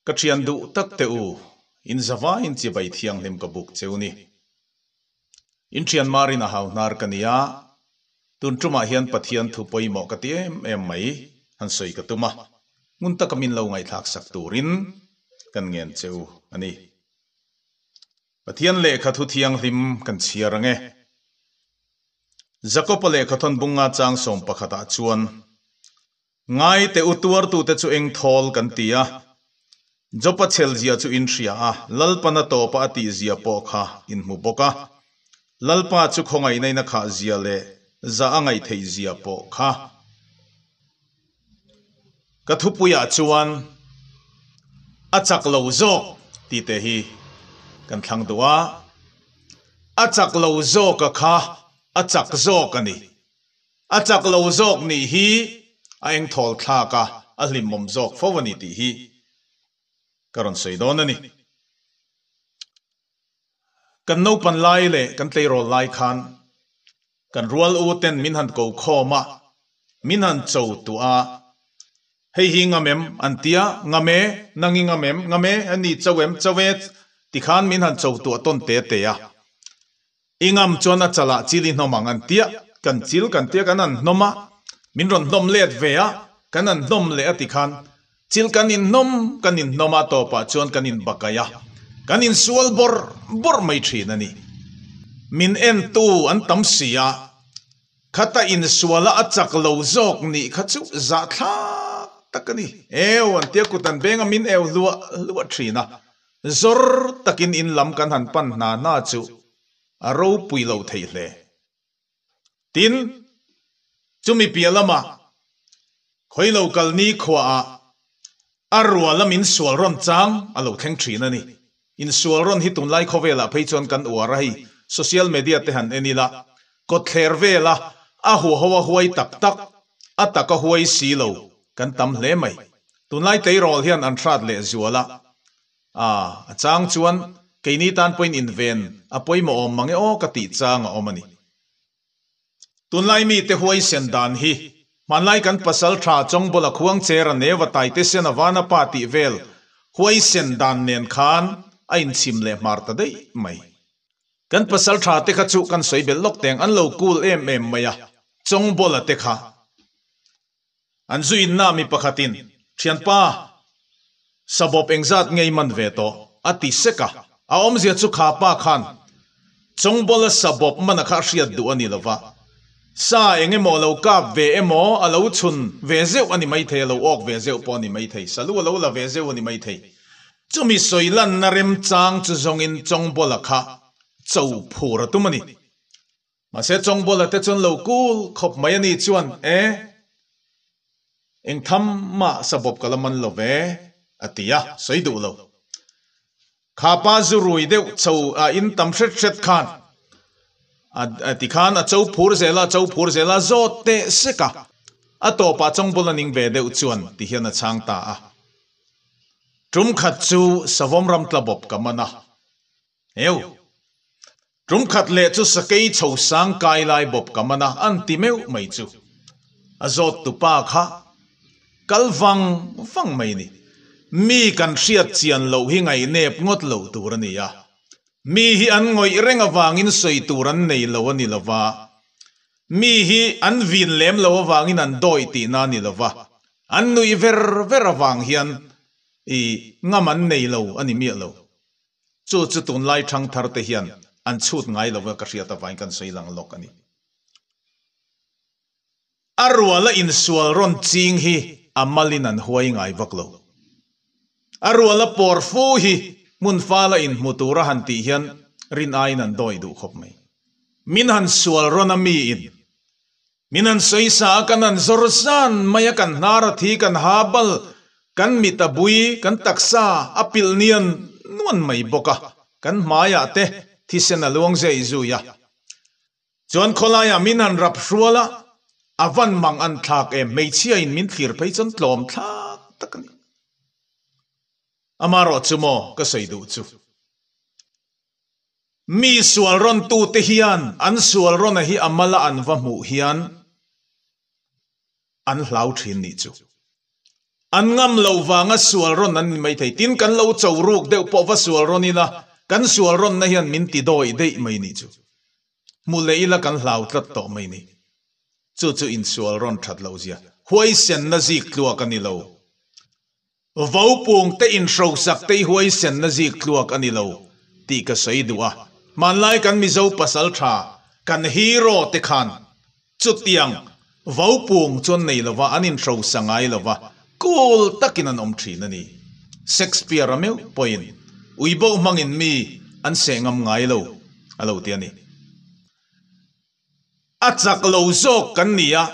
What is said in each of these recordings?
Ka thian duh tak te u, in zavaiin chibai thianghlim ka buk cheu ni. In thian marin a hau hnar ka nia, tun tumah hian Pathian thu pawimawh ka ti em em mai han sawi ka tum a, ngun taka min lo ngaihthlak sak turin kan ngen che u a ni. Pathian lehkha thu thianghlim kan chhiar ang e. Jakob-a lehkha thawn bunga chang sawm pakhatah chuan, Ngaite u tuartute chu eng thawl kan ti a, Jopa chhelzia chu in hria a, Lalpana tawpa a tihzia pawh kha in hmu bawk a. Lalpa chu khawngaihna in a khahzia leh za a ngaihtheihzia pawh kha. Ka thupuiah chuan a chak lo zawk tih te hi kan thlang duh a, a chak lo zawka kha a chak zawk a ni. A chak lo zawk nih hi a engthawl thlak a, a hlimawm zawk fo a ni tih hi ka rawn sawi dawn a ni. Kan naupan lai leh kan tleirawl lai khan kan rual u ten min han ko khawm a, min han cho tuah a, hei hi ngam em an ti a, ngam e, nang i ngam em, ngam e, a ni cho em, cho e tikhan min han cho tuah tawn te te a. I ngam chuan a chalah chil i hnawm ang an tia, kan chil kan tia kan han hnawm a, min rawn hnawm let ve a, kan han hnawm leh a ti khan chil kan inhnawm kan inhnawm a tawpah chuan kan inbakaih a, kan insual bawrh bawrh mai thin a ni. Min entu an tam si a, khata insuala a chak lo zawk nih kha chu zahthlak tak a ni. Eu an tia kut an beng a min eu hluah hluah thin a, Zawr takin in lam kan han pan hna hna chu a ropui lo thei hle. Tin, chumi piah lamah khawi lo kal ni khuaah a rual a min sual rawn chang a lo thleng thin a ni. Insual rawn hi tunlai khawvelah phei chuan kan uar a hei, social media te han en ila, kawtthler vela a huaho a huai tak tak, a tak a huai si lo kan tam hle mai. Tunlai tleirawl hian an hrat leh zual a, a a chang chuan keini tan pawhin inven a pawimawh awm mang e aw ka tih chang a awm a ni. Tunlai mite huaisen dan hi hmanlai kan pasal tha Chawngbawla Khuangchera Neva Taitesena Vanapa tih vel huaisen dan nen khan a inchim leh hmar ta daih mai. Kan pasal tha te kha chu kan sawi belh lawk teng an lo cool em em mai a, Chawngbawla te kha An zu inna mi pakhatin, Thianpa, sabawp engzat ngei man ve tawh? a ti sek a. A awmzia chu kha pa khan Chawngbawla sabawp mana kha a hriat duh a ni lo va, sa eng emaw a lo kap ve emaw, a lo chhun ve zeuh a ni maithei, a lo awk ve zeuh pawh a ni maithei, salu a lo la ve zeuh a ni maithei. Chumi sawi lanna remchang chu zawngin Chawngbawla kha cho phur a tum a ni. Mahse Chawngbawla te chuan lo kul khawp mai a ni chuan e, eng tham mah sabawp ka la man lo ve, a ti a, sawi duh lo. Kha pa zu rui deuh cho a in tam hret hret khan a ti khan a cho phur zel a, a cho phur zel a, zawt teh sek a, a tawpah Chawngbawla ning ve deuh chuan ti hian a chhang ta a. Tum khat chu savawm ram tla bawp ka man a. Eu! Tum khat leh chu sakei chho sang kai lai bawp ka man a, an ti meuh mai chu. A zawt tu pa kha kal vang vang mai ni. Mi kan hriat chian loh hi ngaihnep ngawt lo tur a ni a. Mi hi an ngawih reng avangin sawi tur an nei lo a ni lo va. Mi hi an vin lem lo avangin an dawih tihna a ni lo va. An nuih ver ver avang hian i ngam an nei lo a ni miah lo. Chu chu tunlai thangthar te hian an chhut ngai lo a ka hriat avangin kan sawi lang lawk a ni. A ruala insual rawn ching hi a malin an huai ngai vak lo. A ruala pawr fu hi hmun fala inhmu tura han tih hian rin aiin an dawi duh khawp mai. Min han sual rawn a miin min han sawi sa a kan han zawr zan mai a kan hnar a thi kan ha bal kan mit a bui kan taksa a pilh nian nuan mai bawk a kan hmaiah te thisen a luang zei zui a chuan khawlaiah min han rap hrual a a van mang an thlak em hmeichhia in min thlir phei chuan tlawm thlak tak a ni amarawh chu maw ka sawi duh chu. Mi sual rawn tute hian an sual rawna hi a mala an va hmuh hian an hlau thin nih chu. An ngam lo vanga sual rawn an ni maithei. Tin, kan lo cho ruk deuh pawh va sual rawn ila, kan sual rawnna hian min ti dawi daih mai ni chu. Hmu leh ila kan hlau tlat tawh mai ni. Chu chu insual rawn that loh zia. Huaisenna zik tluak a ni lo. Vopung te inhrosak te i huaisenna zik tluak a ni lo tih ka sawi duh a. Hmanlai kan Mizo pasal tha, kan hero te khan chutiang vopung chuan nei lova an inhrosa ngai lova cool takin an awm thin a ni. Shakespeare-a meuh pawhin uibo hmangin mi an seh ngam ngai lo a lo ti a ni. A chak lo zawk kan ni a,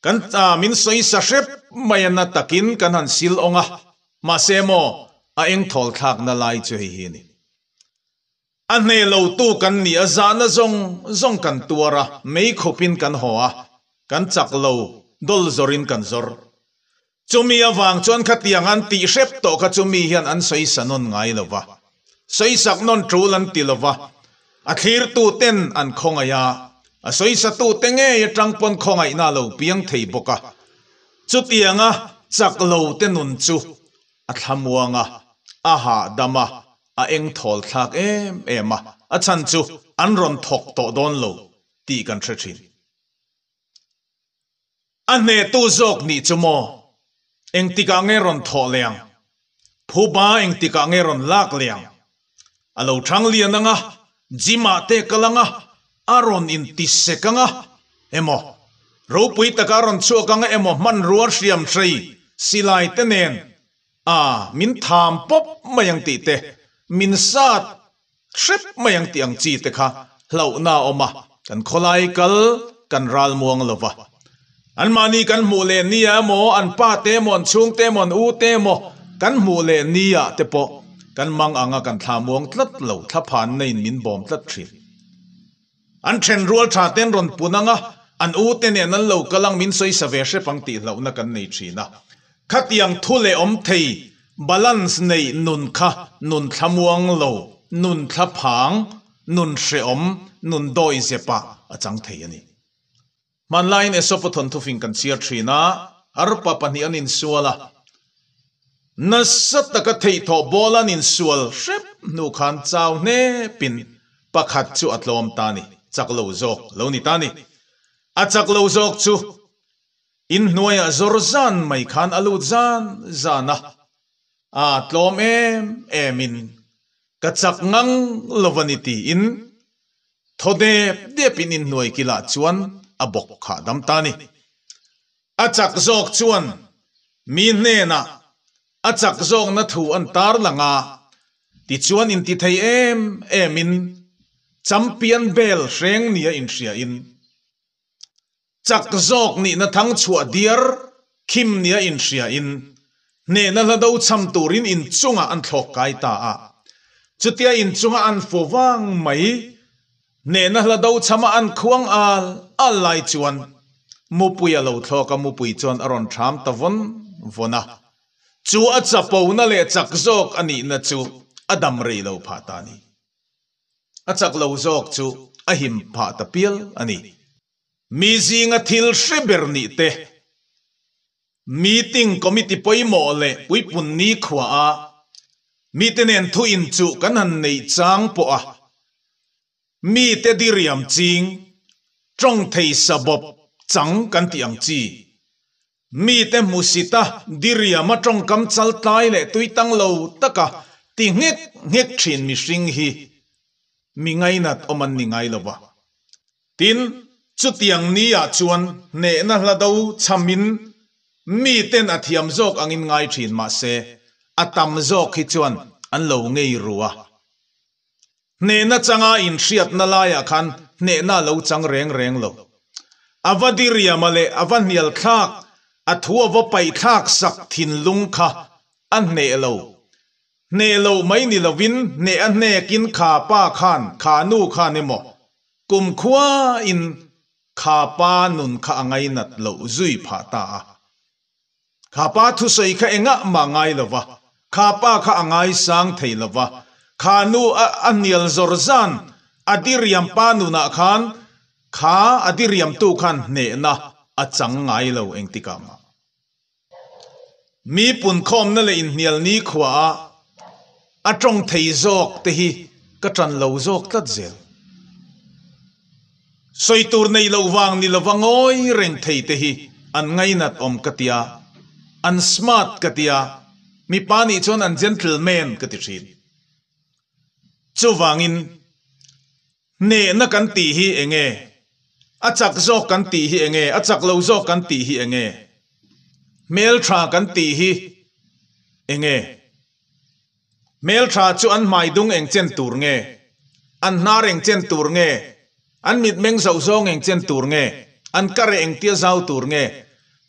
kan min sawi sa hrep mai a na takin kan han sil awng a, mahse maw a eng thawl thlakna lai chu hei hi a ni. A hneh lo tu kan ni a, zahna zawng zawng kan tuar a, mei khawpin kan haw a, kan chak lo dawl zawrin kan zawr. Chumi avang chuan khatiang an tih hrep tawh kha chumi hian an sawi sa nawn ngai lo va, sawi sak nawn tul an ti lo va, a thlirtu ten an khawngaih a, a sawi satu te ngei atang pawn khawngaihna a lo piang thei bawk a. Chutianga chak lo te nun chu a thlamuang a, a hahdam a, a eng thawl thlak em em a, a chhan chu an rawn thawk tawh dawn lo tih kan hre thin. A hnehtu zawk nih chu maw? Engtikah nge rawn thawh leh ang? Phuba engtikah nge rawn lak leh ang? A lo thang lian ang a, gym ah te kal ang a, a rawn inti sek ang a, emaw, ropui taka a rawn chhuak ang a emaw hmanrua hriam hrei silai te nen a min tham pawp mai ang tih te, min sat hrep mai ang tih ang chi te kha hlauhna a awm a, kan khawlai kal kan ral muang lo va. Anmahni kan hmuh leh nia emaw, an pa te emaw, an chhung te emaw, an u te emaw kan hmuh leh nia te pawh kan mang anga kan thla muang tlat lo, thlaphanna in min bawm tlat thin. An then rual tha ten rawn pun anga an u te nen an lo kal ang min sawi sa ve hrep ang tih hlauhna kan nei thin a. Khatiang thu leh awm thei balance nei nun kha nun thlamuang lo, nun thlaphang, nun hreawm, nun dawi zepah a chang thei a ni. Hmanlaiin Aesop-a thawnthu fing kan chhiar thin a, arpa pahnih an insual a. Nasa taka theihthawh ball an insual hrep hnu khan chau hnepin pakhat chu a tlawm ta ni, chak lo zawk lo ni ta ni. A chak lo zawk chu inhnuaiah zawr zan mai khan a lut zan zan a, a tlawm em emin ka chak ngang lo a ni tiin Thaw dep dep in inhnuai kilah chuan a bawk khah dam ta ni. A chak zawk chuan mi hnenah a chak zawkna thu an tar lang a, tichuan inti thei em em in champion bel hreng nia inhria in chak zawk nihna thang chhuah diar khim nia inhria in hnehna hla do cham turin inchungah an thlawk kai ta a. Chutia inchunga an fu vang mai hnehna hla do chama an khuang al al lai chuan mupui a lo thlawk a, mupui chuan a rawn thram ta vawn vawn a. Chu a chapona leh chak zawk a nihna chu a dam rei lo phah ta a ni. A chak lo zawk chu a him phah ta pial a ni. Mi zinga thil hre ber nih te, meeting committee pawimawh leh puipun nikhua a mite nen thu inchuh kan han neih chang pawh a mite diriam ching, tawng thei sabawp chang kan tih ang chi, mite hmusita diriama tawngkam chaltlai leh tuitang lo taka ti nghek nghek thin mihring hi mi ngainat awm an ni ngai lo va. Tin, chutiang ni ah chuan hnehna hla do chhamin miten a thiam zawk angin ngai thin mahse, a tam zawk hi chuan an lo ngei ru a. Hnehna changa inhriatna laiah khan hnehna a lo chang reng reng lo. A va diriama leh a va hnial thlak, a thu a va paih thlak sak thinlung kha a hneh lo. Hneh loh mai ni lovin hneh a hnekin kha pa khan, kha nu khan emaw kumkhuain kha pa nun kha a ngainat loh zui phah ta a. Kha pa thusawi kha engah mah ngai lo va, kha pa kha a ngaisang thei lo va, kha nu a a hnial zawr zan a diriam pa nunah khan kha a diriamtu khan hnehna a chang ngai lo engtikah mah. Mi punkhawmna leh inhnial nikhua a a tawng thei zawk te hi ka tan lo zawk tlat zel. Sawi tur nei loh vang ni lova ngawi reng thei te hi an ngainat awm ka tia, an smart ka tia, mipa nih chuan an gentleman ka ti thin. Chuvangin hnehna kan tih hi eng nge? A chak zawk kan tih hi eng nge? A chak lo zawk kan tih hi eng nge? Hmeltha kan tih hi eng nge? Hmeltha chu an hmai dung eng chen tur nge? An hnar eng chen tur nge? An mitmeng zoh zawng eng chen tur nge? An kare engtia zau tur nge?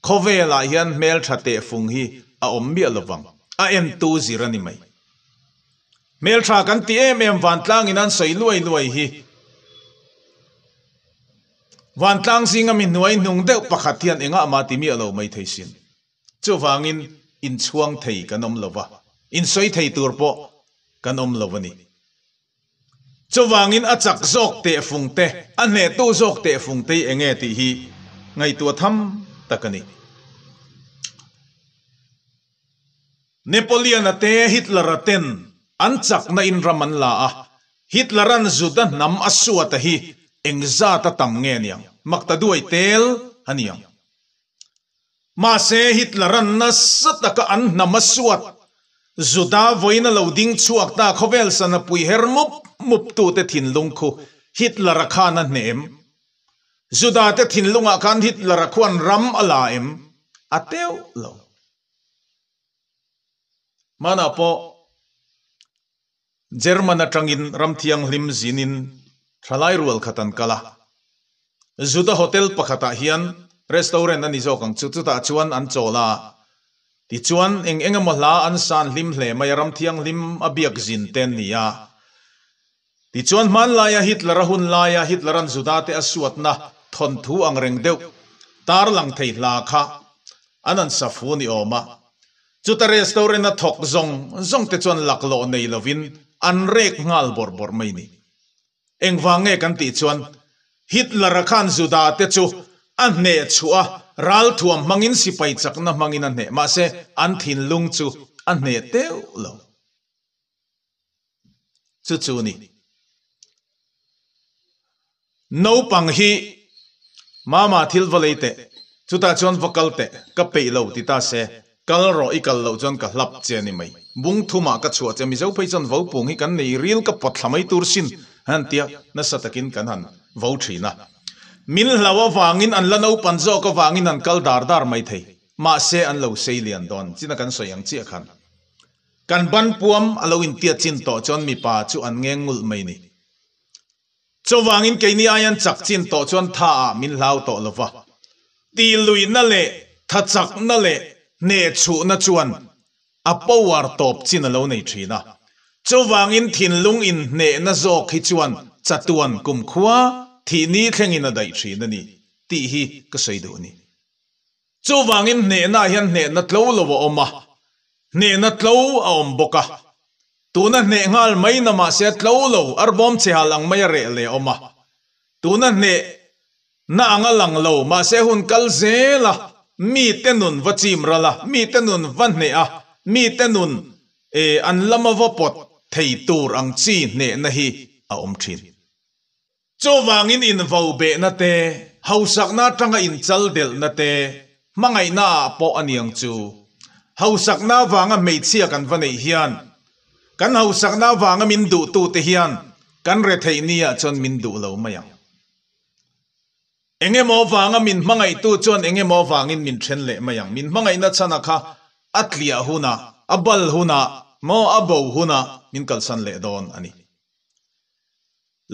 Khawvelah hian hmeltha tehfung hi a awm miah lovang. A entu zir a ni mai. Hmeltha kan ti em em vantlangin an sawi luai luai hi. Vantlang zinga mi hnuai hnung deuh pakhat hian engah mah ti miah lo mai thei sin. Chuvangin inchhuang thei kan awm lo va, insawi thei tur pawh kan awm lo a ni. Chuvangin a chak zawk tehfung te, a hnehtu zawk tehfung te hi enge tih hi ngaihtuah tham tak a ni. Napoleon-a te Hitler-a ten an chakna in ram an la a, Hitler-a'n Juda hnam a suata hi engzat a tam nge niang? Makta duai tel a niang. Mahse Hitler-a'n nasa taka an hnam a suat, Juda vawiin a lo ding chhuak ta khawvel sana pui her mup mup tute thinlung khu Hitler-a khan a hne em? Juda te thinlungah khan Hitler-a khuan ram a la em? A teuh lo. Hmanah pawh German atangin ram thianghlim zinin thalai rual khat an kal a. Juda hotel pakhatah hian restaurant a ni zawk ang chu, chutah chuan an chawl a. Tichuan eng eng emaw hla an san hlim hle mai a, ram thianghlim a biak zin te an ni a. Tichuan hmanlaia Hitler-a hun laia Hitler-a'n Juda-te a suatna thawnthu ang reng deuh tarlang thei hla kha an an sa fu ni awm a. Chuta restaurant-a thawk zawng zawng te chuan laklawh nei lovin an rek nghal bawrh bawrh mai ni. Engvang nge kan tih chuan Hitler-a khan Juda-te chu a hneh chhuah a, ralthuam hmangin sipai chakna hmangin a hneh mahse an thinlung chu a hneh teuh lo. Chu chu ni. Naupang hi Mama thil va lei teh, chutah chuan va kal teh, ka peih lo ti ta se, kal rawh i kal loh chuan ka hlap che a ni mai. Bung thumah ka chhuah che, Mizo phei chuan vo pung hi kan nei ril ka pawt thla mai tur sin han tia nasa takin kan han vo thin a. Min hlau avangin an la naupan zawk avangin an kal dar dar mai thei. Mahse an lo sei lian dawn china kan sawi ang chiah khan. Kan ban puam a lo intiat chin tawh chuan mipa chu an ngeng ngulh mai ni. Chuvangin keini aian chak chin tawh chuan tha ah min hlau tawh lo va. Tihluihna leh tha chakna leh hnehchhuhna chuan a power tawp chin a lo nei thin a. Chuvangin thinlung inhnehna zawk hi chuan chatuan kumkhua thih ni thlengin a daih thin a ni tih hi ka sawi duh a ni. Chuvangin hnehna hian hnehna tlo lo a awm a, hnehna tlo a awm bawk a. Tuna hneh nghal mai na mahse a tlo lo, arbawm che hal ang mai a reh leh a awm a. Tuna hneh na ang a lang lo, mahse hun kal zel a, mite nun va chim ral a, mite nun va hneh a, mite nun eh an lama va pawt thei tur ang chi hnehna hi a awm thin. Chuvangin invo behna te, hausakna atanga inchal delhna te, hmangaihna ah pawh a niang chu. Hausakna avanga hmeichhia kan va neih hian, kan hausakna avanga min duhtute hian kan retheih ni ah chuan min duh lo mai ang. Engemaw avanga min hmangaihtu chuan engemaw avangin min then leh mai ang. Min hmangaihna chhana kha a tliah hunah, a bal hunah, maw a bo hunah min kalsan leh dawn a ni.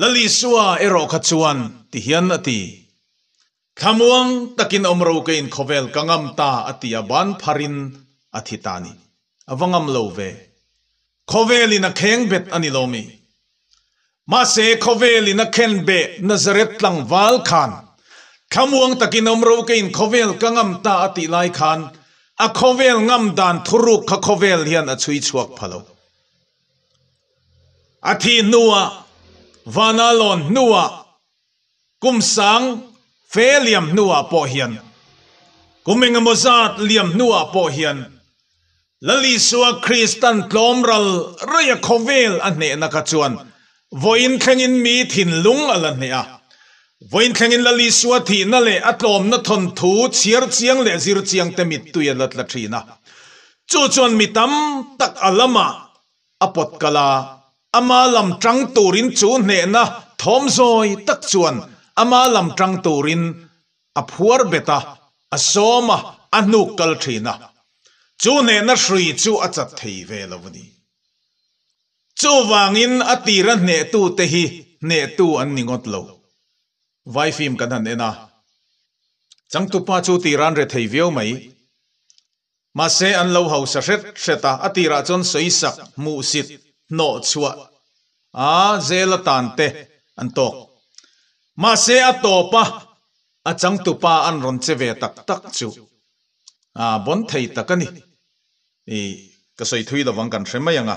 Lalisua erawh kha chuan ti hian a ti, Thlamuang takin awm ro ka in khawvel ka ngam ta a ti a ban pharin a thi ta ni. A va ngam lo ve. Khawvelin a kheng bet a ni lo mi? Mahse khawvelin a khen beh Nazareth tlangval khan thlamuang takin awm ro ka in khawvel ka ngam ta a tih lai khan a khawvel ngam dan thuruk kha khawvel hian a chhui chhuak pha lo. A thih hnuah, vana lawn hnuah, kum sang fe liam hnuah pawh hian, kum engemaw zat liam hnuah pawh hian. Lal Isua Kristan tlawm ral raih a khawvel a hnehna kha chuan vawiin thlengin mi thinlung a la hneh a. Vawiin thlengin Lal Isua thihna leh a tlawmna thawnthu chhiar chiang leh zir chiang te mittui a la tla thin a. Chu chuan mi tam tak a lamah a pawt kal a, ama lam tang turin chu hnehna thawm zawi tak chuan ama lam tang turin a phuar bet a, a sawm a, a hnuk kal thin a. Chu hnehna hrui chu a chat thei ve lo a ni. Chuvangin a tira hnehtute hi hnehtu an ni ngawt lo. Vai film kan han en a, changtupa chu tiran re thei viau mai. Mahse an lo hausa hret hret a, a tirah chuan sawisak, hmuhsit, hnawhchhuah a zel atan te an tawk. Mahse a tawp a, a changtupa an rawn che ve tak tak chu a bawn thei tak a ni. I ka sawi thui lovang kan hre mai ang a.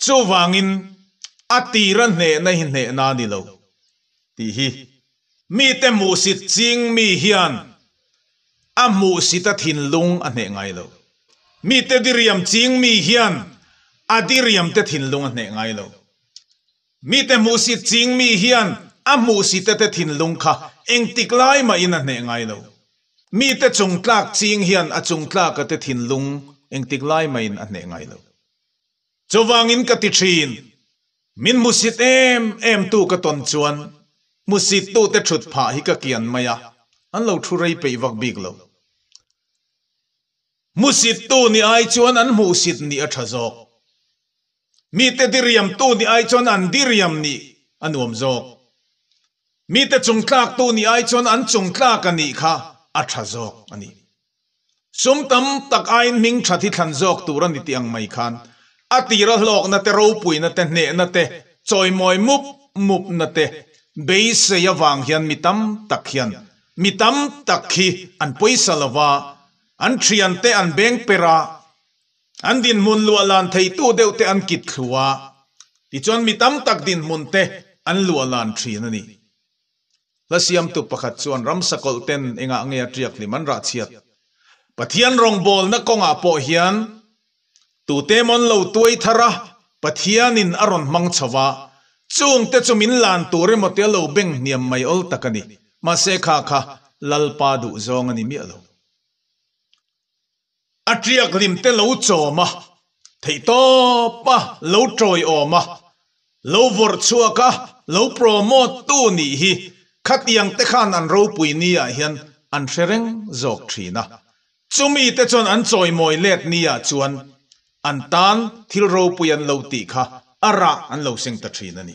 Chuvangin a tira hnehna hi hnehna a ni lo tih hi mite hmuhsit ching mi hian a hmuhsit a thinlung a hneh ngai lo. Mite diriam ching mi hian a diriamte thinlung a hneh ngai lo. Mite hmuhsit ching mi hian a hmuhsitete thinlung kha engtik lai mahin a hneh ngai lo. Mite chungtlak ching hian a chungtlakate thinlung engtik lai mahin a hneh ngai lo. Chuvangin ka ti thin, min hmusit em em tu ka tawn chuan hmusit tute thut phah hi ka kian mai a, an lo thu rei peih vak bik lo. Hmusit tu ni ai chuan an hmuhsit nih a tha zawk. Mite diriam tu ni ai chuan an diriam nih a nuam zawk. Mite chungtlak tu ni ai chuan an chungtlak a nih kha a tha zawk a ni. Sum tam tak aiin hming that hi thlan zawk tur a ni tih ang mai khan a tira hlawkna te, ropuina te, hnehna te, chawimawi mup mupna te beisei avang hian mi tam tak hian mi tam tak hi an pawisa lo va, an thiante an beng per a, an dinhmun luahlan theitu deuh te an kit thlu a, tichuan mi tam tak dinhmun te an luahlan thin a ni. Hla siamtu pakhat chuan ramsa kawlh ten engah nge a tiak hlim an rah chhiat? Pathian rawngbawlna kawngah pawh hian tute mawn lo tuai thar a, Pathianin a rawn hmang chho a, chungte chu min lan tur emaw tia lo beng hniam mai awl tak a ni. Mahse kha kha Lalpa duhzawng a ni miah lo. A tiak hlim te lo chawm a, theihtawp a lo tawiawm a, lo vawrh chhuak a, lo promote tu nih hi khatiang te khan an ropui ni ah hian an hre reng zawk thin a. Chumi te chuan an chawimawi let ni ah chuan an tan thil ropui an lo tih kha a rah an lo seng ta thin a ni.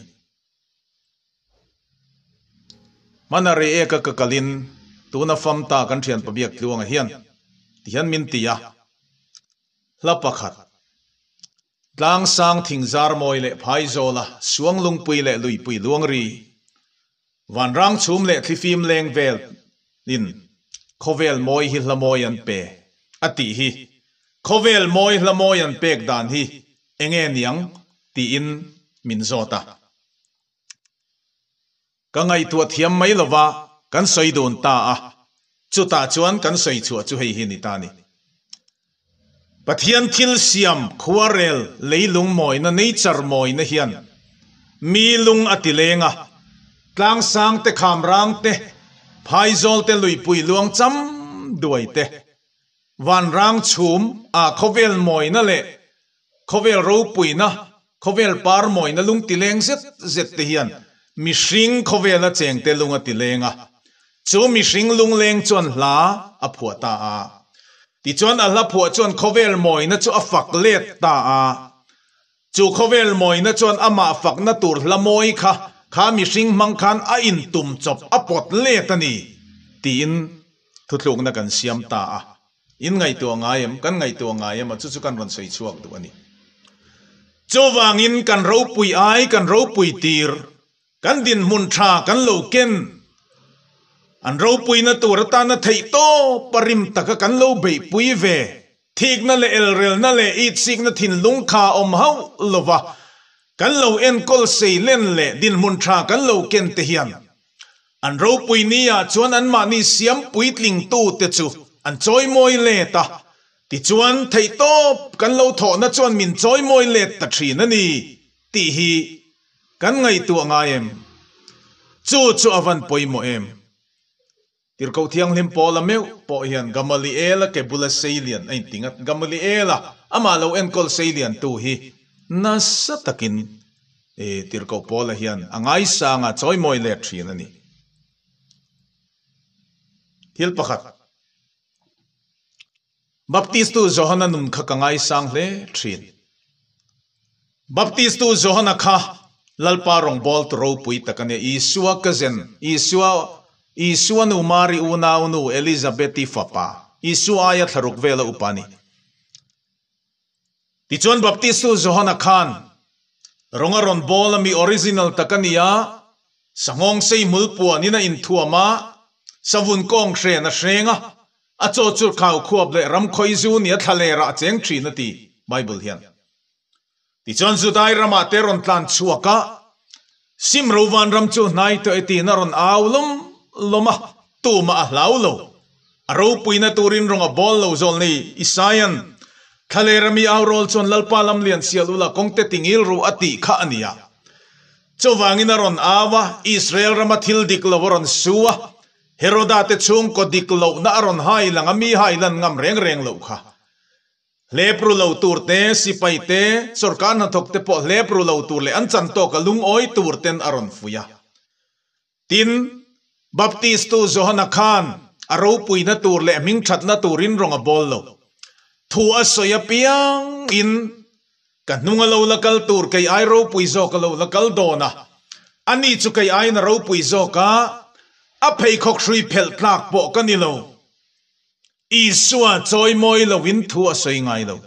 Hmana rei eka ka kalin tuna fam ta kan thian pabiak tluanga hian tihian min ti a, hla pakhat, Tlang sang thing zar mawi leh phai zawla suang lungpui leh luipui luang ri, vanrang chhum leh thlifim leng vel in khawvel mawi hi hla mawi an pe a tih hi khawvel mawi hla mawi an pek dan hi enge niang tiin min zawt a. Ka ngaihtuah thiam mai lova kan sawi dun ta a, chutah chuan kan sawi chhuah chu hei hi ni ta ni. Pathian thil siam khuarel leilung mawina nature mawina hian mi lung a ti leng a, tlangsang te khamrang te, phaizawl te luipui luang cham duai te, vanrang chhum a khawvel mawina leh Khawvel ropuina, khawvel par mawina lung tileng zet zet te hian mihring khawvela chengte lung a tileng a. Chu mihring lungleng chuan hla a phuah ta a. Tichuan a hla phuah chuan khawvel mawina chu a fak let ta a. Chu khawvel mawina chuan amah fakna tur hla mawi kha kha mihring hmang khan a intum chawp a pawt let a ni tiin thutlukna kan siam ta a. In ngaihtuah ngai em? Kan ngaihtuah ngai em a? Chu chu kan rawn sawi chhuak duh a ni. Chuvangin kan ropui ai, kan ropui tir, kan dinhmun tha kan lo ken, an ropuina tur atana theih tawp a rim taka kan lo beihpui ve, thikna leh elrelna leh itsikna thinlung kha awm hauh lova kan lo enkawl seilen leh dinhmun tha kan lo ken te hian An ropui ni ah chuan anmahni siam puitlingtute chu an chawimawi let a. Tichuan, theihtawp kan lo thawhna chuan min chawimawi let ta thin a ni tih hi kan ngaihtuah ngai em? Chu chu a van pawimawh em? Tirhkoh Thianghlim Paula meuh pawh hian Gamaliela ke bula seilian a inti ngat. Gamaliela, amah lo enkawl seiliantu hi nasa takin Tirhkoh Paula hian a ngaisang a, chawimawi let thin a ni. Thil pakhat. Baptistu Johana nun kha ka ngaisang hle thin. Baptistu Johana kha Lalpa rawngbawltu ropui tak a nia. Isua cousin, Isua Isua nu Mari unau nu Elizabeth-i fapa, Isua aia thlaruk vela upa a ni. Tichuan Baptistu Johana khan rawng a rawn bawl a mi original tak a ni a, sanghawng sei hmul puanin a inthuam a, savun kawng hren a hreng a, a chaw chu khau khuap leh ram khawi zu nia thla lerah a cheng thin a ti Bible hian. Tichuan Judai ramah te rawn tlan chhuak a, Simro vanram chu hnai tawh e tiin a rawn au lawm lawm a, tumah a hlau lo. A ropuina turin rawng a bawl lo zawl nei Isaia'n, Thlalera mi au rawl chuan Lalpa lam lian sial ula kawngte tingil ru a tih kha a ni a. Chuvangin a rawn au a, Israel rama thil dik lo a rawn su a, Heroda te chhungkaw dik lohna a rawn hai lang a, mi hai lan ngam reng reng loh kha. Hlep ru lo tur te, sipai te, sorkar hnathawk te pawh hlep ru lo tur leh an chan tawka lungawi tur ten a rawn fuih a. Tin, Baptistu Johana khan a ropuina tur leh hmingthatna turin rawng a bawl lo. Thu a sawi apiangin ka hnung a lo la kal tur kei ai ropui zawk a lo la kal dawn a, ani chu kei aiin a ropui zawk a, a pheikhawk hrui phelh tlak pawh ka ni lo. Isua chawimawi loin thu a sawi ngai lo.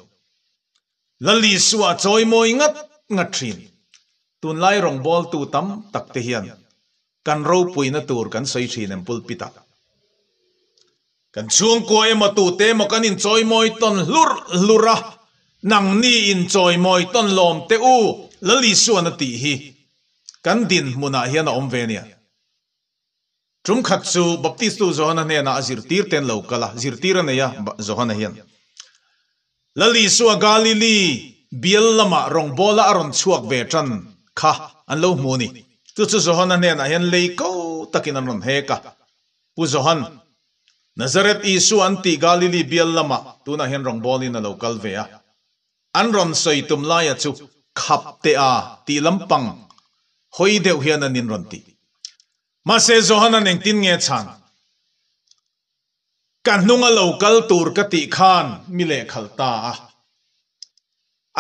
Lal Isua a chawimawi ngat ngat thin. Tunlai rawngbawltu tam tak te hian kan ropuina tur kan sawi thin em pulpit ah. Kan chhungkua emaw tute emaw kan inchawimawi tawn hlur hlur a, nangni inchawimawi tawn lawm teh u Lal Isuan a tih hi kan dinhmunah hian a awm ve nia. Tum khat chu Baptistu Johana hnenah a zirtir te an lo kal a, zirtir a nei a Johana hian. Lal Isua Galili bial lamah rawngbawla a rawn chhuak ve tan kha an lo hmu a ni. Chu chu Johana hnenah hian lei ko takin an rawn hek a. Pu Johan, Nazareth Isua an tih Galili bial lamah tunah hian rawngbawlin a lo kal ve a. An rawn sawi tum laia chu khap teh a tih lampang hawi deuh hian an inrawn ti. Mahse Johanan engtin nge chhan? Ka hnung a lo kal tur ka tih khan mi lehkhalh ta a.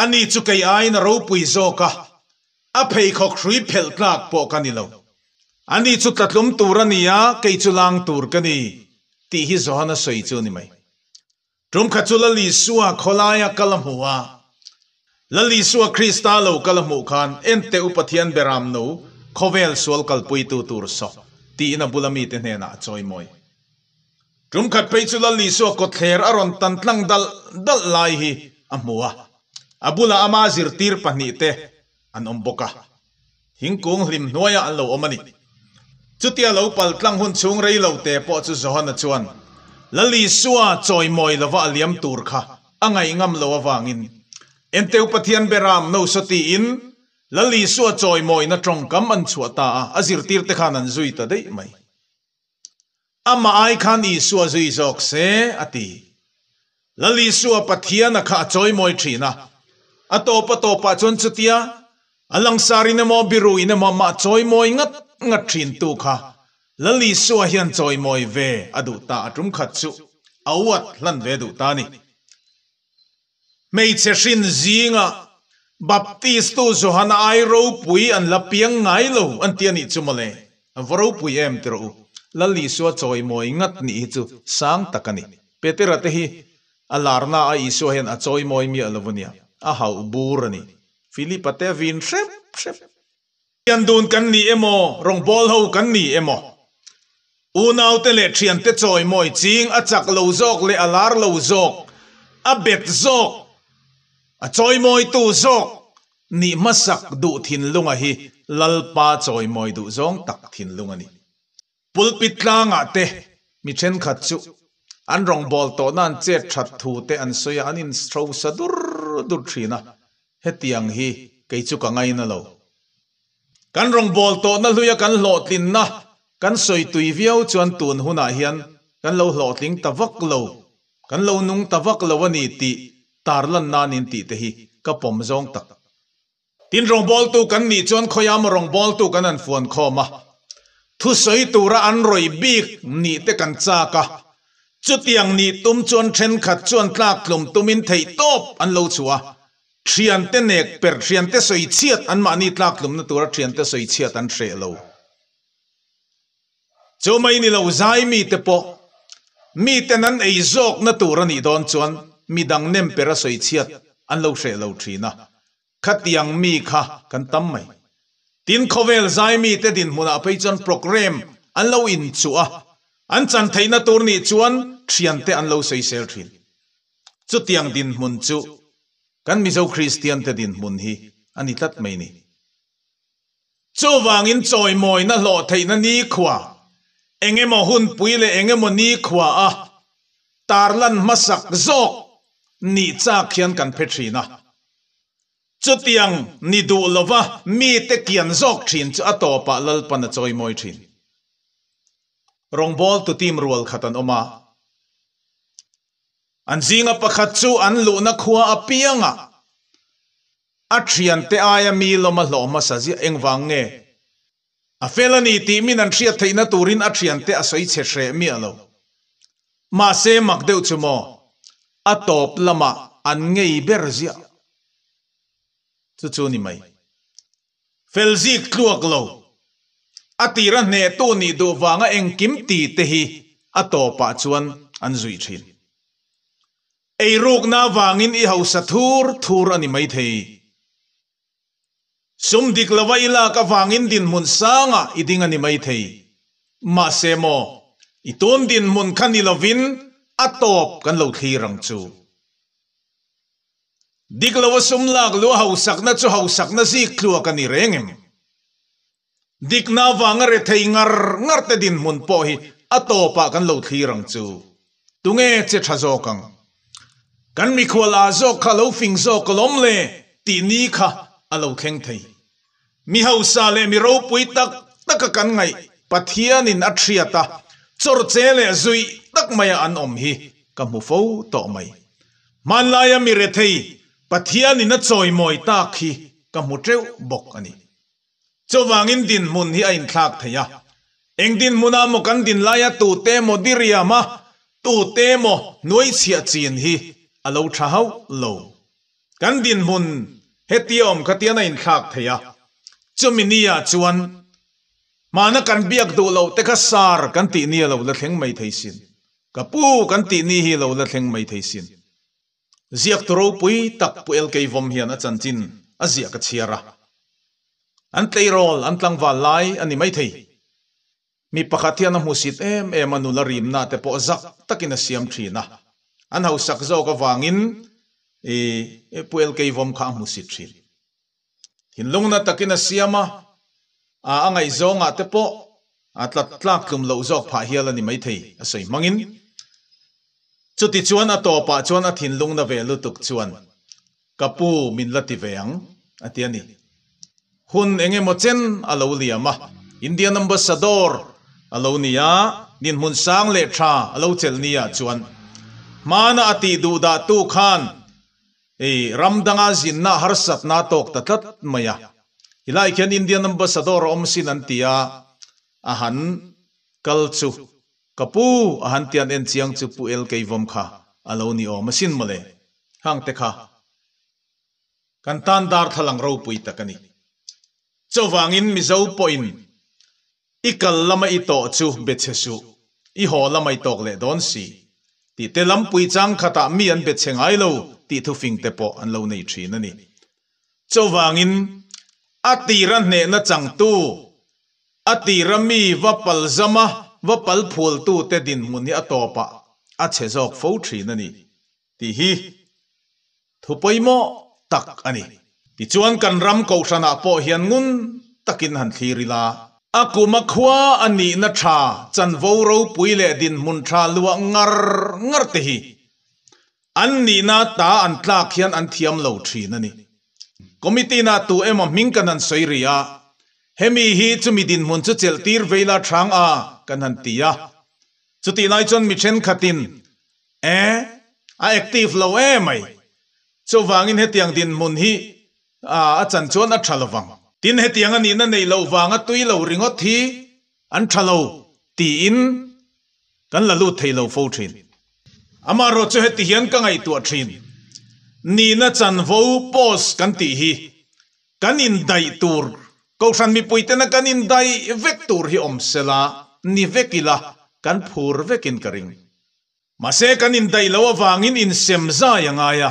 Ani chu kei aiin a ropui zawk a, a pheikhawk hrui phelh tlak pawh ka ni lo. Ani chu tlatlum tur a ni a, kei chu lang tur ka ni tih hi Johana sawi chu a ni mai. Tum khat chu Lal Isua khawlaia kal a hmu a. Lal Isua Krista lo kal a hmuh khan, Ente u Pathian beram no, khawvel sual kalpuitu tur saw, tiin a bula mite hnenah a chawimawi. Tum khat phei chu Lal Isua kawtthler a rawn tan tlang dalh dalh lai hi a hmu a. A bulah ama zirtir pahnihte an awm bawk a. Thingkung hlim hnuaiah an lo awm a ni. Chutia lo pal tlang hun chhung rei lo te pawh chu Johana chuan Lal Isua chawimawi lova a liam tur kha a ngaihngam lo avangin Enteu Pathian Beram no saw tiin Lal Isua chawimawina tawngkam an chhuah ta a, a zirtirte khan an zui ta daih mai. Amah ai khan Isua zui zawk se, a ti. Lal Isua Pathiana kha a chawimawi thin a. A tawp a tawpah chuan chutia a langsarin emaw biruin emaw amah chawimawi ngat ngat thintu kha Lal Isua hian chawimawi ve a duh ta a tum khat chu a uat hlan ve duh ta a ni. Hmeichhe hrin zinga Baptistu Johana ai ropui an la piang ngai lo an ti a nih chu mawle. A va ropui em ti rawh u. Lal Isua chawimawi ngat nih hi chu sang tak a ni. Petera te hi a larna a Isua hian a chawimawi miah lo a nia. A hauh bur a ni. Philipa te a vin hrep hrep. Thian dun kan ni emaw, rawngbâwl ho kan ni emaw, unaute leh thiante chawimawi ching a chak lo zawk leh a lar lo zawk, a bet zawk, a chawimawitu zawk nih hmasak duh thinlunga hi Lalpa chawimawi duh zawng tak thinlung a ni. Pulpit tlangah te mi thenkhat chu. An rawngbâwl tawhna an chêt ṭhat thu te an sawi a, an inhrosa dur dur ṭhin a. Hetiang hi kei chu ka ngaina lo. Kan rawngbâwl tawhna hluia kan hlawhtlinna kan sawi tui viau chuan tun hunah hian kan lo hlawhtling ta vak lo, kan lo nung ta vak lo a ni tih tarlan nan in tih te hi ka pawm zawng tak. Tin rawngbawltu kan nih chuan khawiah maw rawngbawltu kan han fuan khawm a, thusawi tura an rawih bik nih te kan chak a, chutiang nih tum chuan thenkhat chuan tlak tlum tumin theih tawp an lo chhuah a, thiante nek per thiante sawi chhiat anmahni tlak tlumna tura thiante sawi chhiat an hreh lo. Chu mai ni lo zai mite pawh miten an ei zawkna tur a nih dawn chuan midang nem per a sawi chhiat an lo hreh lo thin a, khatiang mi kha kan tam mai. Tin khawvel zai mite dinhmunah phei chuan programme an lo inchuh a, an chan theihna tur nih chuan thiante an lo sawisel thin. Chutiang dinhmun chu kan Mizo Kristian te dinhmun hi a ni tlat mai ni. Chuvangin chawimawina hlawh theihna nikhua, eng emaw hunpui leh eng emaw nikhua a tarlan hmasak zawk nih chak hian kan phe thin a. Chutiang ni duh lova mite kian zawk thin chu a tawpah Lalpan a chawimawi thin. Rawngbawltu team rual khat an awm a. An zinga pakhat chu an luhna khua apiangah A thiante aia mi lawm a hlawh hmasa ziah engvang nge? A fel a ni tih min an hriat theihna turin a thiante a sawi chhe hreh miah lo. Mahse mak deuh chu maw? A tawp lamah an ngei ber ziah. Chu chu ni mai. Fel zik tluak lo. A tira hnehtu nih duh vanga engkim ti te hi a tawpah chuan an zuih thin. Eirukna avangin i hausa thur thur a ni maithei. Sum dik lova i lak avangin dinhmun sangah i ding a ni maithei. Mahse maw, i tun dinhmun kha ni lovin a tawp kan lo thlir ang chu. Dik lova sum lak luh a hausakna chu hausakna zik tluak a ni reng em? Dikna avanga rethei ngar ngar te dinhmun pawh hi a tawpah kan lo thlir ang chu. Tunge che tha zawk ang? Kan mikhual ah zawk kha lo fing zawk alawm le tih ni kha a lo thleng thei. Mi hausa leh mi ropui tak taka kan ngaih Pathianin a thiat a, chawrche leh zuih tak maia an awm hi ka hmu fo tawh mai. Hmanlaia mi rethei Pathianin a chawimawi tak hi ka hmu teuh bawk a ni. Chuvangin dinhmun hi a inthlak thei a. Eng dinhmunah maw kan din laia tute emaw diriam a, tute emaw hnuaichhiah chin hi a lo tha hauh lo. Kan dinhmun hetia awm khatian a inthlak thei a. Chumi niah chuan hmana kan biak duh loh te kha sar kan tih ni a lo la thleng mai thei sin. Ka pu kan tih ni hi a lo la thleng mai thei sin. Ziaktu ropui tak Pu LK Vawm hian a chanchin a ziah ka chhiar a. An tleirawl, an tlangval lai a ni maithei. Mi pakhat hian a hmusit em em a nula rimna te pawh zak takin a siam thin a. An hausak zawk avangin i Pu LK Vawm kha a hmusit thin. Thinlungna takin a siam a, a ngaihzawngah te pawh a tlat tlak tlum loh zawk phah hial a ni maithei a sawi hmangin. Chuti chuan a tawpah chuan a thinlungna ve lutuk chuan ka pu min la ti ve ang a ti a ni. Hun eng emaw chen a lo liam a, Indian Ambassador a lo ni a, dinhmun sang leh tha a lo chelh ni ah chuan hmana a tih duh dah tu khan Hei ram danga zinna harsatna a tawk ta tlat mai a. Helai khian Indian Ambassador a awm sin an ti a, a han kal chu ka pu a han tian en chiang chu Pu LK Vawm kha a lo ni awm asin mawle. Hang te kha kan tan darthlalang ropui tak a ni. Chuvangin Mizo pawhin I kal lama i tawh chu be chhe suh, i haw lama i tawk leh dawn si. Tih te lampui chang khatah mi an be chhe ngai lo tih thufing te pawh an lo nei thin a ni. Chuvangin, a tira hnehna changtu, a tira mi va pal zama va pal phultu te dinhmun hi a tawpah a chhe zawk fo thin a ni tih hi thu pawimawh tak a ni. Tichuan kan ram kohhranah pawh hian ngun takin han thlir ila. A kum a khua a nihna tha chanvo ropui leh dinhmun tha luah ngar ngar te hi an nihna ta an tlak hian an thiam lo thin a ni. Committee na tu emaw hming kan han sawi rih a, hemi hi chumi dinhmun chu chelh tir vei la thang a kan han ti a. Chutih lai chuan mi thenkhatin, E, a active lo emai, chuvangin hetiang dinhmun hi A, a chan chuan a tha lovang. Tin, hetiang a nihna neih loh vanga tui lo ringawt hi an tha lo tiin kan la lut thei lo fo thin. Amaherawh chu heti hian ka ngaihtuah thin. Nihna chanvo post kan tih hi kan indaih tur, Kohhran mipuitena kan indaih vek tur hi awm sela, ni vek ila kan phur vekin ka ring. Mahse kan indaih loh avangin insem zai a ngai a,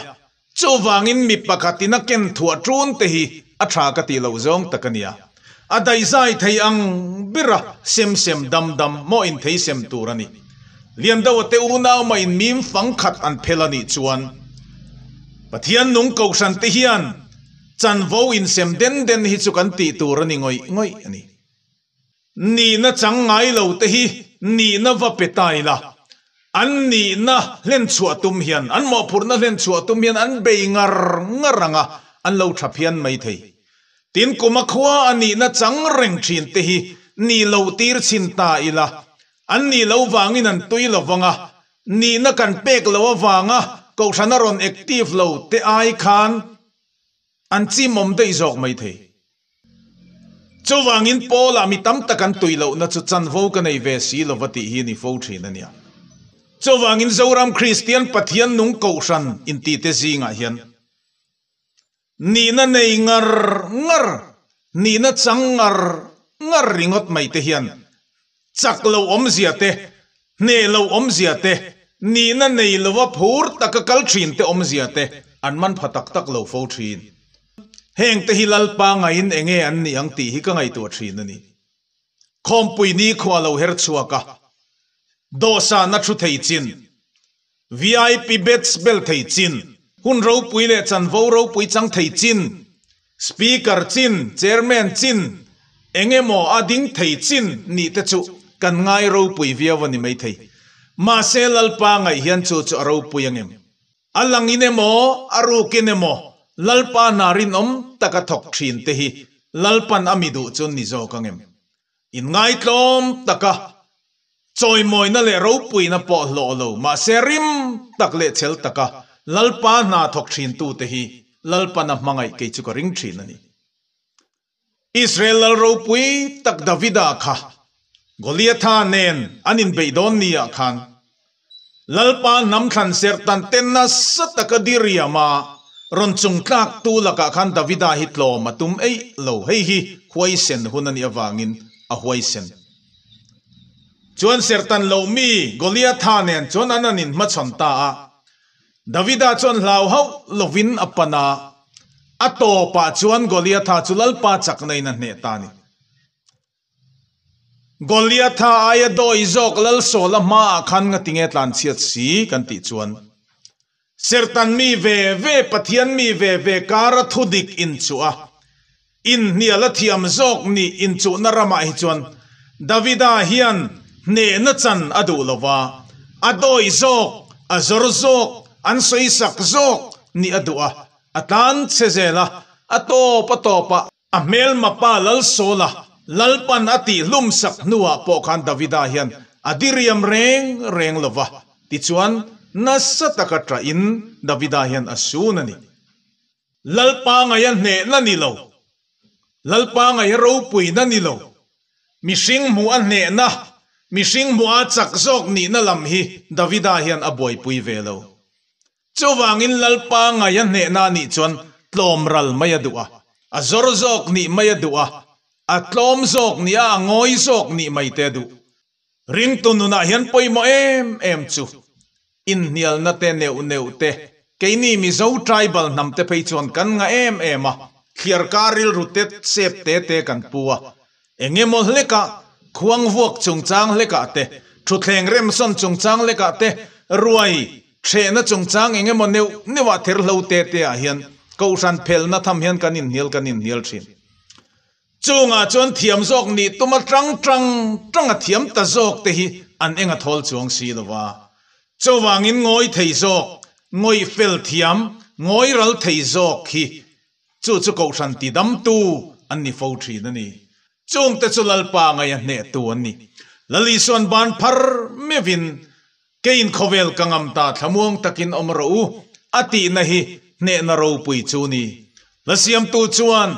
chuvangin mi pakhatin a ken thuah ṭun te hi a ṭha ka tih loh zawng tak a nia. A daih zai thei ang bera sem sem dam dam maw inthei sem tur a ni. Liandoa te unau mah in mim fang khat an phel a nih chuan Pathian nung kohhran te hian chanvo insem den den hi chu kan tih tur a ni ngawih ngawih a ni. Nihna chang ngai lo te hi nihna va pe ta ila, an nihna hlen chhuah tum hian, an mawhphurhna hlen chhuah tum hian an bei ngar ngar ang a, an lo tha phian mai thei. Tin, kum a khua a nihna chang reng thin te hi nih lo tir chhin ta ila, an nih lo vangin an tui lo vang a, nihna kan pek lo avanga kohhran a rawn active lo te ai khan an chimawm daih zawk mai thei. Chuvangin Paula mi tam tak an tui lohna chu chanvo ka nei ve si lova tih hi ni fo thin a nia. Chuvangin Zoram Kristian Pathian nung kohhran intite zingah hian nihna nei ngar ngar, nihna chang ngar ngar ringawt mai te hian chak lo awmzia te, hneh lo awmzia te, nihna nei lova phur taka kal thin te awmzia te an man pha tak tak lo fo thin. Heng te hi Lalpa ngaiin enge an nih ang tih hi ka ngaihtuah thin a ni. Khawmpui nikhua lo her chhuak a, dawhsana thu thei chin, VIP beds bel thei chin, hun ropui leh chanvo ropui chang thei chin, Speaker chin, Chairman chin, eng emaw a ding thei chin nih te chu kan ngai ropui viau a ni maithei. Mahse Lalpa ngaih hian chu chu a ropui ang em? A langin emaw, a rukin emaw Lalpa hna rinawm taka thawk thin te hi Lalpan a mi duh chu ni zawk ang em? Inngaitlawm taka Chawimawina leh ropuina pawh hlawh lo, mahse rim tak leh chel taka Lalpa hna thawk thintute hi Lalpana hmangaih kei chu ka ring thin a ni. Israel lal ropui tak Davida kha Goliatha nen an inbeih dawn niah khan Lalpa hnam thlan serh tan te nasa taka diriama rawn chung tlak tu lakah khan Davida hi tlawm a tum eih lo, hei hi huaisen hun a nih avangin a huaisen. Chuan serhtan loh mi Goliatha nen chuan an an inhmachhawn ta a. Davida chuan hlau hauh lovin a pan a, a tawpah chuan Goliatha chu Lalpa chakna in a hneh ta a ni. Goliatha aia dawi zawk Lalsawla hmaah khan ngatinge tlanchhiat si kan tih chuan Serhtan mi ve ve Pathian mi ve ve kara thudik inchuh a, Inhnial a thiam zawk nih inchuhna ramah hi chuan Davida hian hnehna chan a duh lo va, a dawi zawk, a zawr zawk, an sawisak zawk nih a duh a, a tlan chhe zel a, a tawp a tawp a, a hmelma pa Lalsawla Lalpan a tih hlumsak hnuah pawh khan Davida hian a diriam reng reng lo va, tichuan nasa taka ṭahin Davida hian a sun a ni. Lalpa ngaia hnehna ni lo, Lalpa ngaia ropuina ni lo, mihring hmuh a hnehna, mihring hmuh a chak zawk nihna lam hi Davida hian a buaipui ve lo. Chuvangin Lalpa ngaia hnehna nih chuan tlawm ral mai a duh a, a zawr zawk nih mai a duh a, a tlawm zawk nih a, a ngawi zawk nih mai te a duh. Ringtu nunah hian pawimawh em em chu inhnialna te neuh neuh te keini Mizo tribal hnam te phei chuan kan ngah em em a, thliarkar rilru te sep te te kan pu a, engemaw hlekah khuang vuak chungchang hlekah te, thutthleng remsawn chungchang hlekah te, ruai hrehna chungchang engemaw neuh neuhah therhlo te te ah hian kohhran phelna tham hian kan inhnial kan inhnial thin. Chungah chuan thiam zawk nih tuma tang tang tang a thiam ta zawk te hi an eng a thawl chuang si lo va. Chuvangin ngawi thei zawk, ngawih fel thiam, ngawi ral thei zawk hi chu chu kohhran ti damtu an ni fo thin a ni. Chungte chu Lalpa ngaih a hnehtu an ni. Lal Isuan ban phar meuhin Keiin khawvel ka ngam ta thlamuang takin awm rawh u, a tihna hi hnehna ropui chu ni. Hla siamtu chuan,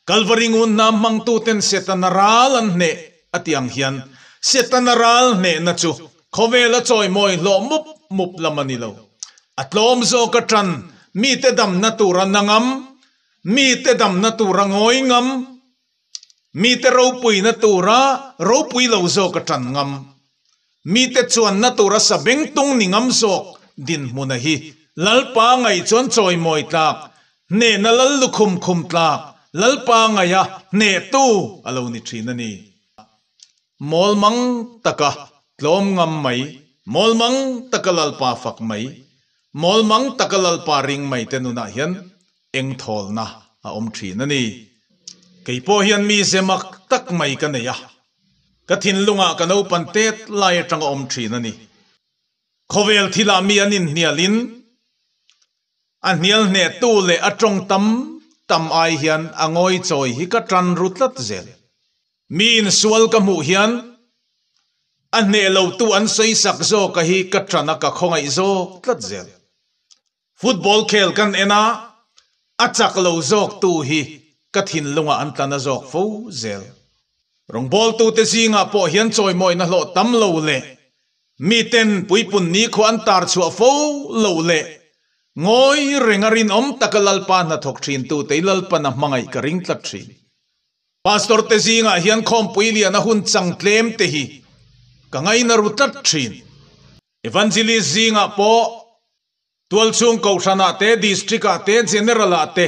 Kalvari ngun hna hmangtuten Setana ral an hneh, a ti ang hian, Setana ral hnehna chu khawvela chawimawi hlawh mup mup lam a ni lo. A tlawm zawk a ṭan, mite damna tura na ngam, mite damna tura ngawi ngam, Mite ropuina tura ropui lo zawk a ṭan ngam. Mite chuanna tura sa bengtung ni ngam zawk dinhmuna hi Lalpa ngaih chuan chawimawi tlak, hnehna lal lukhum khum tlak, Lalpa ngaiha hnehtu a lo ni ṭhin a ni. Mawlmang taka tlawm ngam mai, mawlmang taka Lalpa fak mai, mawlmang taka Lalpa ring mai te nunah hian eng thawlna a awm thin a ni. Kei pawh hian mi ze mak tak mai ka nei a, ka thinlungah ka naupan tet lai atanga awm thin a ni. Khawvel thilah mi an inhnialin a hnial hnehtu leh a tawng tam tam ai hian a ngawi chawi hi ka tan ru tlat zel. Mi insual ka hmuh hian a hneh lotu an sawi sak zawka hi ka tan a ka khawngaih zawk tlat zel. Football khel kan en a, a chak lo zawktu hi ka thinlungah an tla na zawk fo zel. Rawngbawltute zingah pawh hian chawimawina hlawh tam lo leh miten puipun nikhua an tar chhuah fo lo leh ngawi renga rinawm taka Lalpa hnathawk thintute i Lalpan a hmangaih ka ring tlat thin. Pastor te zingah hian khawmpui lian a hun chang tlem te hi ka ngaina ru tlat thin. Evangelist zingah pawh tualchhung kohhranah te, district ah te, general ah te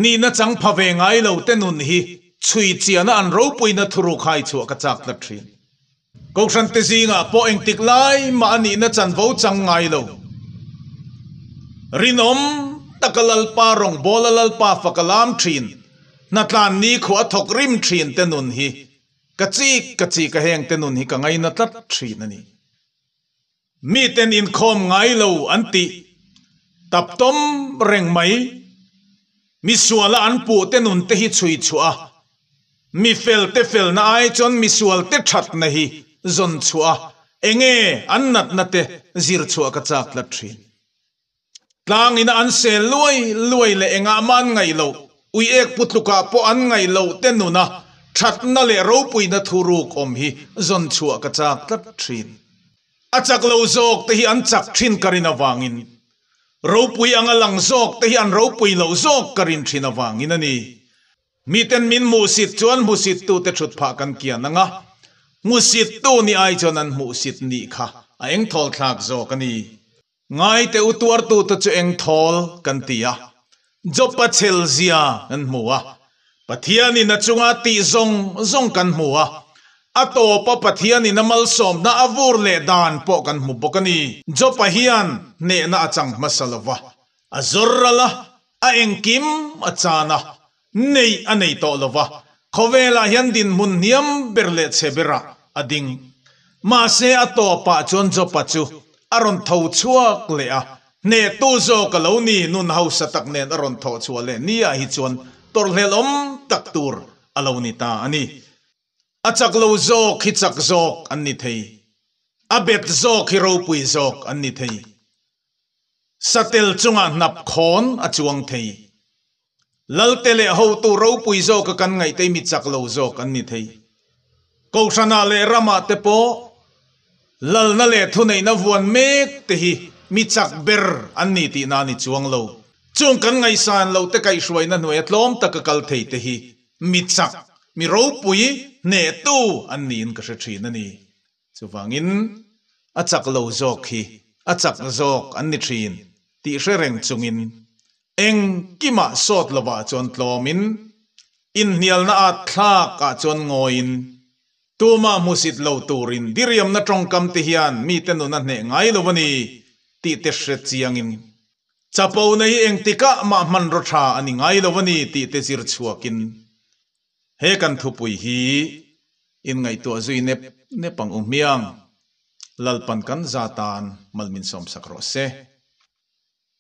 nihna chang pha ve ngai lo te nun hi chhui chiana an ropuina thuruk hai chhuah ka chak tlat thin. Kohhran te zingah pawh engtik lai mah a nihna chanvo chang ngai lo. Rinawm taka Lalpa rawngbawla Lalpa fak a lam thin, hnatlan nikhua a thawk rim thin te nun hi Ka chik ka chik a heng te nun hi ka ngaina tlat thin a ni. Miten inkhawm ngai lo an tih tap tawm reng mai. Mi suala an puh te nun te hi chhui chhuah a, mi fel te felna ai chuan mi sual te thatna hi zawn chhuah a, enge an natna te zir chhuah ka chak tlat thin. Tlang ina an sel luai luai leh engah mah an ngaih loh, ui ek pu tlukah pawh an ngaih loh te nuna thatna leh ropuina thuruk awm hi zawn chhuah ka chak tlat thin. A chak lo zawk te hi an chak thin ka rin avangin, ropui anga lang zawk te hi an ropui loh zawk ka rin thin avangin a ni. Miten min hmuhsit chuan hmusittute thut phah kan kian ang a, hmusittu ni ai chuan an hmuhsit nih kha a engthawl thlak zawk a ni. Ngaite u tuartute chu eng thawl kan ti a, Job-a chhel zia kan hmu a, Pathianin a chunga tih zawng zawng kan hmu a, a tawpa Pathianin a malsawmna a vur leh dan pawh kan hmu bawk a ni. Job-a hian hnehna a chang hmasa lo va, a zawr ral a, a engkim a chan a, neih a nei tawh lo va, khawvelah hian dinhmun hniam ber leh chhe berah a ding. Mahse a tawpah chuan Jopa chu a rawn tho chhuak leh a, hnehtu zawk a lo ni, nun hausa tak nen a rawn thawh chhuah leh niah hi chuan tawrhhlelhawm tak tur a lo ni ta a ni. A chak lo zawk hi chak zawk an ni thei, a bet zawk hi ropui zawk an ni thei. Satel chungah hnap khawn a chuang thei. Lalte leh hotu ropui zawka kan ngaihtei mi chak lo zawk an ni thei. Kohhranah leh ramah te pawh lalna leh thuneihna vuan mek te hi mi chak ber an ni tihna a ni chuang lo. Chung kan ngaihsan loh te kaihhruaina hnuaia tlawm taka kal thei te hi mi chak, mi ropui hnehtu an niin ka hre thin a ni. Chuvangin, a chak lo zawk hi a chak zawk an ni thin tih hre reng chungin engkimah sawt lovah chuan tlawmin, inhnialna at thlak ah chuan ngawiin, tumah hmusit lo turin diriamna tawngkam te hian mite nun a hneh ngai lo a ni tih te hre chiangin, chapo na hi engtikah mah hmanraw tha a ni ngai lo a ni tih te zir chhuakin. He kan thupui hi in ngaihtuah zui nep nep ang u hmiang. Lalpan kan za tan mal min sawmsak rawh se.